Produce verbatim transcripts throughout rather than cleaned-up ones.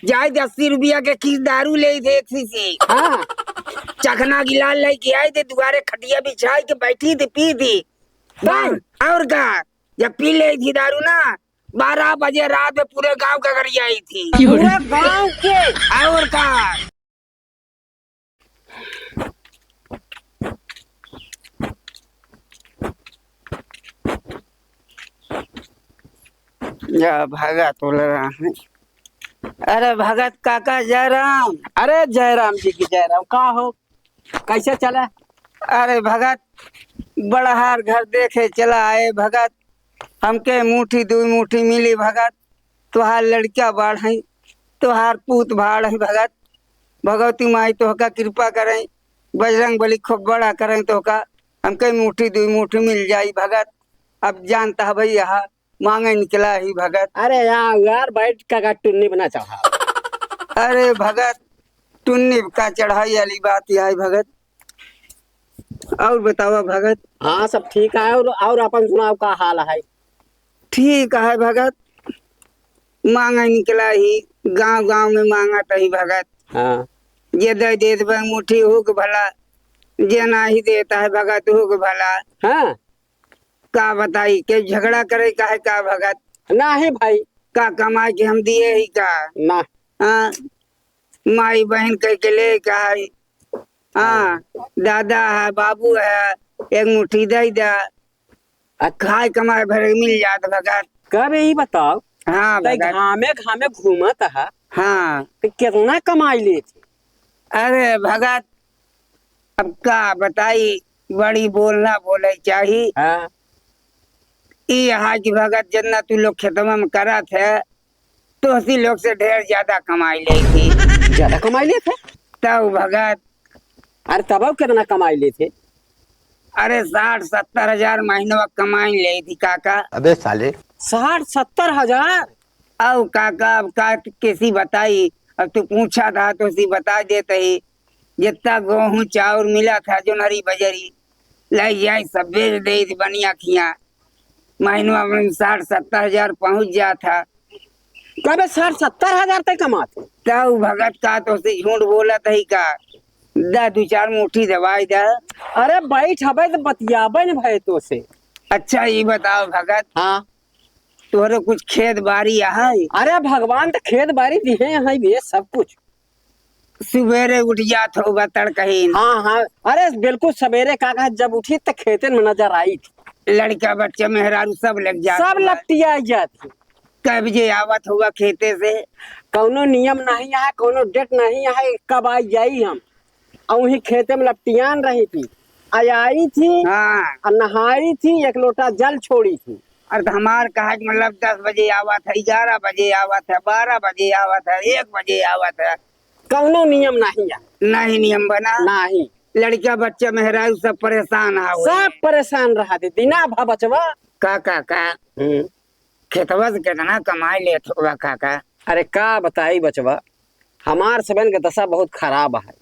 जाइत अस्सी रुपया के किस दारू लेइत एक शीशी। हाँ। चखना गिलास लेके आइत, दुआरे खटिया बिछाइ के बैठीत, पीत। हाँ। और का, जब पी लेइत दारू ना, बारह बजे रात में पूरे गांव का गरियाइत। पूरे गांव के? और का। जा भगत बोल रहा है। अरे भगत काका जयराम। अरे जयराम जी की जयराम, का हो, कैसे चला? अरे भगत, बड़हार घर देखे चला आए भगत, हमके मुट्ठी दुइ मुट्ठी मिली भगत, तोहार लड़का बाढ़ हैं, तोहार पूत बाढ़ हैं भगत, भगवती माई तोहका कृपा करें, बजरंग बली खूब बड़ा करें तोहका, हमके मुट्ठी दुइ मुट्ठी मिल जाई भगत। अब जानता है भैया, मांगे निकला ही भगत। अरे यार, यार, बैठ काका टुन्नी बना चढ़ा। अरे भगत, टुन्नी का चढ़ाई वाली बात ही आई भगत। और बतावा भगत। हाँ, सब ठीक है। और, और अपन सुनाओ, का हाल है? ठीक है भगत, मांगे निकला ही, गांव गांव में मांगा तही भगत। हाँ। जे दे देत बा मुट्ठी हुक भला, जे नाही देता है भगत हुक भला। हाँ। का बताई, के झगड़ा करे का है का भगत? नाही भाई। का कमाई के हम दिए ही का? ना। हाँ, माई बहन कह के ले का है? हाँ, दादा है, बाबू है, एक मुट्ठी दे दा। अच्छा। खाए कमाए भरे मिल जात भगत। कब यही बताओ, हाँ तै भगत। घामे घामे घूमत है, हाँ। तो कितना कमाई लेत? अरे भगत, अब का बताई, बड़ी बोलना बोले चाही। हाँ। ई यहाँ की भगत, जितना तू लोग खेतवा में करत है, तोहसी लोग से ढेर ज्यादा कमाई लेइत ही। ज्यादा कमाई लेत है? तब भगत। अरे तब कितना कमाई लेत है? अरे साठ सत्तर हजार महीनवा कमाई लेइत ही काका। अबे साले। साठ सत्तर हजार? अब काका, अब का कैसी बताई, अब तू पूछा था तो उसी बता देते ही। जितना गेहूं चाउर मिला था, जोनहरी बजरी, लाई जाई सब बेच देइत ही बनिया खिया। महीनवा में साठ सत्तर हजार पहुंच जात है। कबे साठ सत्तर हजार तक कमात है? तब भगत का तोसे झूठ बोलत है का? दा दू चार मुट्ठी दवाई दा। अरे बैठ हबे तो बतियाबे न भए तोसे। अच्छा ई बताओ भगत। हाँ। तोहरे कुछ खेत बारी है? अरे भगवान तो खेत बारी दिहे हैं भी सब कुछ। सुबेरे उठ जात होगा तड़कहीन। हाँ, हाँ। अरे बिल्कुल सबेरे काका जब उठी त खेते में नजर आई। लड़का बच्चा मेहरारू सब लग जात सब होगा। लपटिया जात। कै बजे आवत होगा खेते से? कौनो नियम नहीं है, कौनो date नहीं है, कब आई जाई हम। और वही खेते में लपटियान रही थी, आ आई थी, हाँ। आ नहाई थी, एक लोटा जल छोड़ी थी। अरे तो हमार कहा कि मतलब दस बजे आवत है, ग्यारह बजे आवत है, बारह बजे आवत है, एक बजे आवत है। कौनो नियम नहीं है। नहीं नियम बना? नहीं। लड़का बच्चा मेहरारू सब परेशान है। सब परेशान रहा थे, दिना भा बचवा। का, का, का? हम्म। खेतवा से कितना कमाई लेत होगा काका? अरे का बताई बचवा, हमार सबन के दशा बहुत खराब है।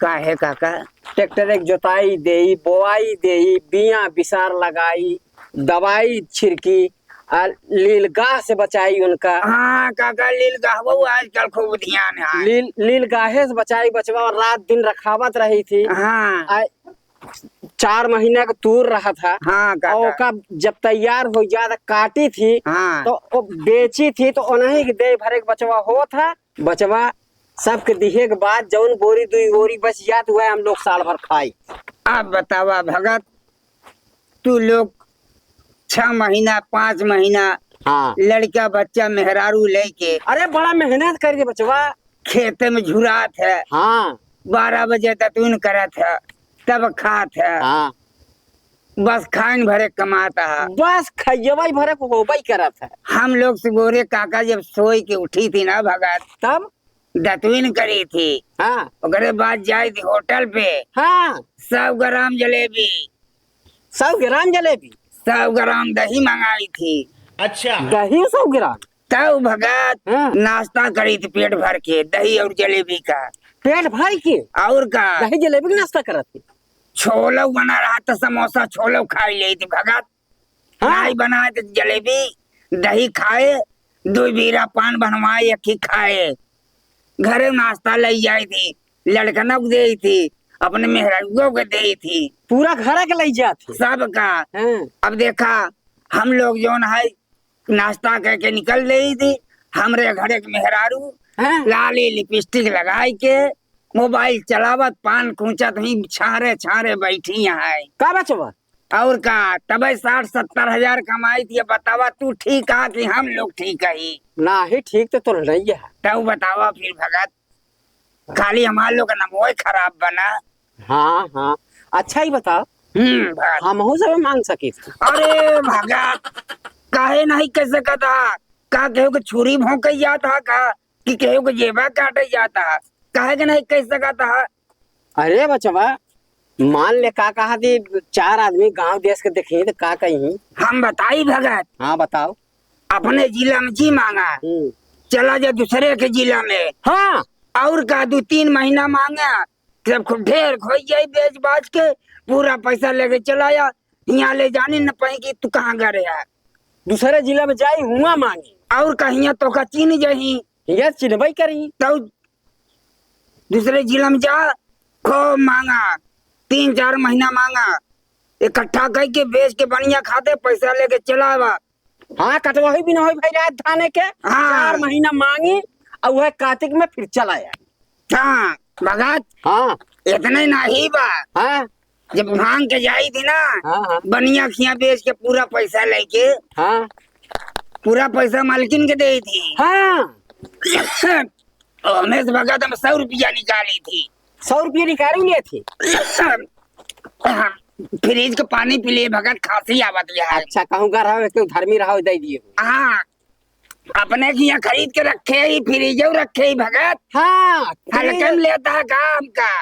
काहे काका? ट्रैक्टर एक जोताई देई, बोआई देई, बिया बिसार लगाई, दवाई छिड़की, आ लीलगाह से बचाई उनका। हाँ काका, लीलगाह वो आजकल खूब ध्यान है। लील, लीलगाहे से बचाई बचवा, और रात दिन रखावत रही थी। हाँ। आ, चार महीना के तूर रहा था। हाँ, काका। और ओका जब तैयार हो जात काटी थी, हाँ। तो ओ बेची थी, तो उन्हीं के दे भरे के बचवा होत है। बचवा सबके दिहे के बाद जौन बोरी दुई बोरी बच जात हुआ हम लोग साल भर खाई। अब बतावा भगत, तू लोग छह महीना, पाँच महीना हाँ। लड़का बच्चा मेहरारू लेके अरे बड़ा मेहनत करके बचवा खेते में झुरात है। हाँ। बारह बजे दतुन करत है, तब खात है। हाँ। बस खाइन भरे कमात है। बस खइयवई भरे को होबई करत है। हम लोग सुबेरे काका जब सोई के उठी थी ना भगत, तब दतुन करी थी। हाँ। ओकरे बाद जाई थी होटल पे। हाँ। सौ ग्राम जलेबी। सौ ग्राम जलेबी? सौ ग्राम दही मंगाई थी। अच्छा। दही सौ ग्राम? तब भगत हाँ। नाश्ता करी थी पेट भर के, दही और जलेबी का। पेट भर के? और का? दही जलेबी का नाश्ता करत थी? छोलो बना रहा था, समोसा छोलो खाई ले थी भगत। हाँ। नाई बनाए थे जलेबी, दही खाए, दो बीरा पान बनवाए, एक ही खाए। घरे नाश्ता लइ जाई थी, लड़कनों को देई थी, अपने मेहरारुओं को देई थी। पूरा घर के लइ जात ही। सबका। हाँ। अब देखा, हम लोग जौन है, नाश्ता करके निकल देई थी, हमरे घरे के मेहरारू हाँ। लाली लिपस्टिक लगाई के मोबाइल चलावत, पान कूचत ही, छारे छारे बैठी हैं। का बचवा? और का, तबे साठ सत्तर हजार कमाई थी। बतावा, तू ठीक है कि हम लोग ठीक है? नाही, ठीक तो तोर नहीं है। तब बतावा फिर भगत, खाली हमार लोग का नमोय खराब बना। हाँ, हाँ। अच्छा ही बताओ, हम्म, भगत। हमहू सब मांग सकी थी। अरे भगत, काहे नहीं कह सकत हा? का केहू के छुरी भोंके जात हा का? कि केहू के जेबा काटे जात हा? काहे के नहीं कह सकत हा? अरे बचवा, मान ले का कहा थी, चार आदमी गांव देश के देखी तो का कही? हम बताई भगत? हाँ, बताओ। अपने जिला में जी मांगा, हम्म। चला जा दूसरे के जिला में। हाँ। और का, दू तीन महीना मांगा, जब खूब ढेर खोई जाई, बेच बाच के पूरा पैसा लेके चला आ। हियाँ ले जाने न पाई कि तू कहाँ गए है। दूसरे जिला में जाई, हुआँ मांगी। और का, हियाँ तोका चीन्ह जही। हियाँ चिन्हबई करी। तउ दूसरे जिला में जा, खूब मांगा, तीन चार महीना मांगा, इकट्ठा कइके बेच के बढ़िया खाते पैसा लेके चला आवा। हाँ, कटवही भी न होई भाई रात धाने के। हाँ। चार महीना मांगी, अउ वह कातिक में फिर चला आया। हाँ, भगत। हाँ। इतने नाही बा। हाँ। जब मांग के जाई थी ना, हाँ, हाँ। बनिया खिया बेच के पूरा पैसा लेके, हाँ। पूरा पैसा मालकिन के देई थी। हाँ। ओमे से भगत हम सौ रुपया निकाली थी। सौ रुपया निकाली लिए थी? फ्रिज के पानी पी लिए भगत, खांसी आवत है। अच्छा, कहूँ घर हवे, केहू धर्मी रहो, दे दिए। हाँ, अपने के यहाँ खरीद के रखे ही, फ्रिजो रखे ही भगत। हाँ, हल्के में लेता है का हमका?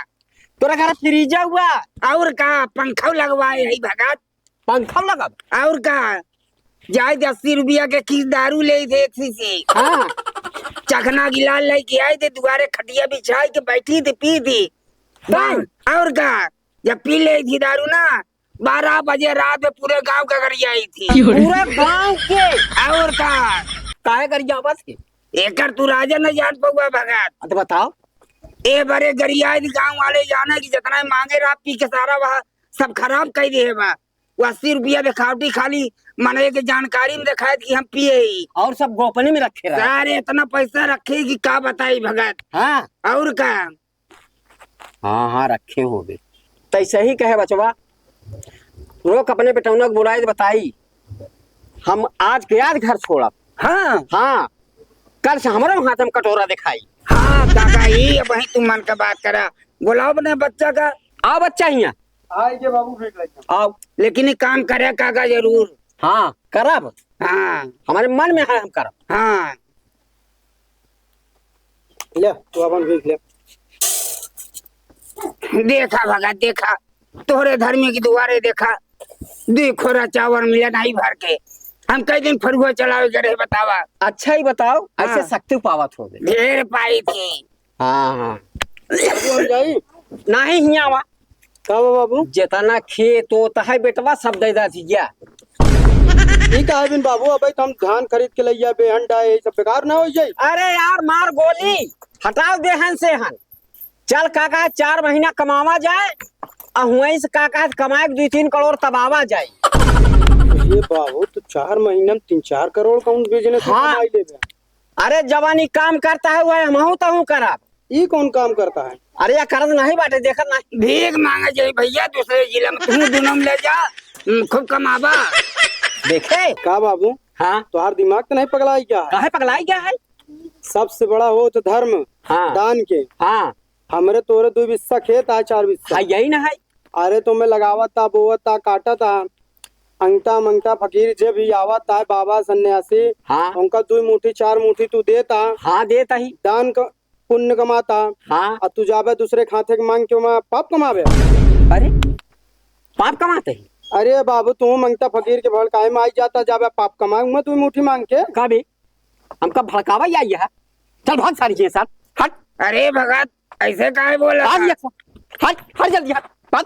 तोरा घर फ्रिजो हुआ? और का, पंखो लगवाए ही भगत। पंखो लगब? और का, जाए दस अस्सी रुपया के किस्त दारू ले थे एक शीशी। हाँ। चखना गिलास लेके आए थे, दुआरे खटिया बिछाए के बैठी थी, पी थी। हाँ। और का, जब पी ले थी दारू ना, बारह बजे रात में पूरे गांव का गरियाई थी। पूरे गांव के? और का? काहे गरियावत थी? एकर तू राजा न जान पउआ भगत। हाँ, तो बताओ। ए बरे गरियाई थी, गांव वाले जाने कि जितना मांगे रहा पी के सारा वह सब खराब कर दिए बा। वो अस्सी रुपया दिखावटी खाली मने के जानकारी में दिखाए कि हम पिए ही। और सब गोपनी में रखे रहा। सारे इतना पैसा रखे कि का बताई भगत। हाँ। और का? हाँ, हाँ, रखे होबे। तैसे ही कहे बचवा, रोक अपने बेटौना के बुलाए बताई, हम आज के आज घर छोड़ब। हाँ। हाँ, कल से हमरो हाथ में कटोरा दिखाई। हाँ, काका, ई अब वहीं तू मन का बात करा। बुलाओ अपने बच्चा का। आओ बच्चा हियाँ। आई के बाबू, फेंक लेते हैं। आओ। लेकिन ई काम करे काका जरूर। हाँ, करब। हाँ। हमारे मन में है, हम करब। हाँ। ले, तू अपन भीख ले। देखा भगत, देखा, तोहरे धर्मी के दुआरे देखा, दुई खोरा चावल मिले नाही भर के। हम कई दिन फरुआ चलावे के रहे, बतावा। अच्छा ही बताओ, हाँ। ऐसे शक्ति पावत होबे। ढेर पाई थी। हाँ, हाँ। बाबू, हम जाई? नाही, हियाँ आवा। का बा बाबू? जेतना खेत ओत है बेटवा, सब दे दा थी क्या? ई का है बिन बाबू, अबे तो हम धान खरीद के लइया, बेहन डाए, यही सब बेकार ना हो जाई? अरे यार, मार गोली, हटाओ देहन से हन। चल काका, चार महीना कमावा जाए, आ हुआई से काका कमाए के दुई तीन करोड़ तबावा जाए। ये बाबू, तो चार महीना में तीन चार करोड़ कौन बिजनेस हाँ। कमाई लेबे? अरे जवानी काम करता है, वह हमहू तहू करब। ई कौन काम करता है? अरे या करत नहीं बाटे, देखत नहीं। भीख मांगे जाई भैया दूसरे जिला में, तू दुनों में ले जा, हम्म, खूब कमाबा। देखे? का बाबू? हाँ। तोहार दिमाग तो नहीं पगलाई गया है? काहे पगलाई गया है? सबसे बड़ा होत धर्म हाँ। दान के। हाँ। हमरे तोरे दुई बिस्सा खेत आ, चार बिस्सा। हाँ, यही ना है। अरे तो मैं लगावत ता, बोवत ता, काटत ता। अंगता मंगता फकीर जे भी आवत ता, बाबा सन्यासी, हाँ। उनका दुई मुट्ठी, चार मुट्ठी तू देता। हाँ, देता ही। दान क, पुण्य कमाता। हाँ। आ तू जाबे दूसरे खाते के मांग के, मैं पाप कमाबे। अरे, पाप कमाते ही? अरे बाबू, तू मंगता फकीर के भड़काए में आई जाता, जाबे पाप कमाए, मैं दुई मुट्ठी मांग के। का बे? हमका भड़कावा या यह? चल भाग सारी चीजें साथ। हट। अरे भगत, ऐसे काहे बोला भाग था? ये से। हट, हट जल्दी हट। भाग।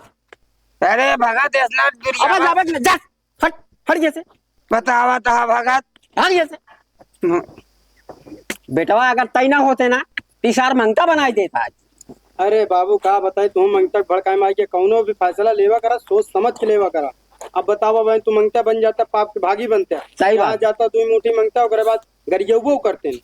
अरे भगत, इतना दूर अबे जावा। जावे के नहीं, जा। हट, हट जैसे। बतावा था भगत। हट जैसे। हम्म। बेटवा अगर तय ना होते ना, पिसार मंगता बनाई देता है। अरे बाबू, का बताई, तू मंगता भड़काए में आइके कौनो भी फैसला लेवा करा, सोच समझ के लेवा करा। अब बतावा भाई, तू मंगता बन जाता, पाप के भागी बनता। सही बात। जाता दो मुट्ठी मंगता, ओकरे बाद गरियउबो करते हैं।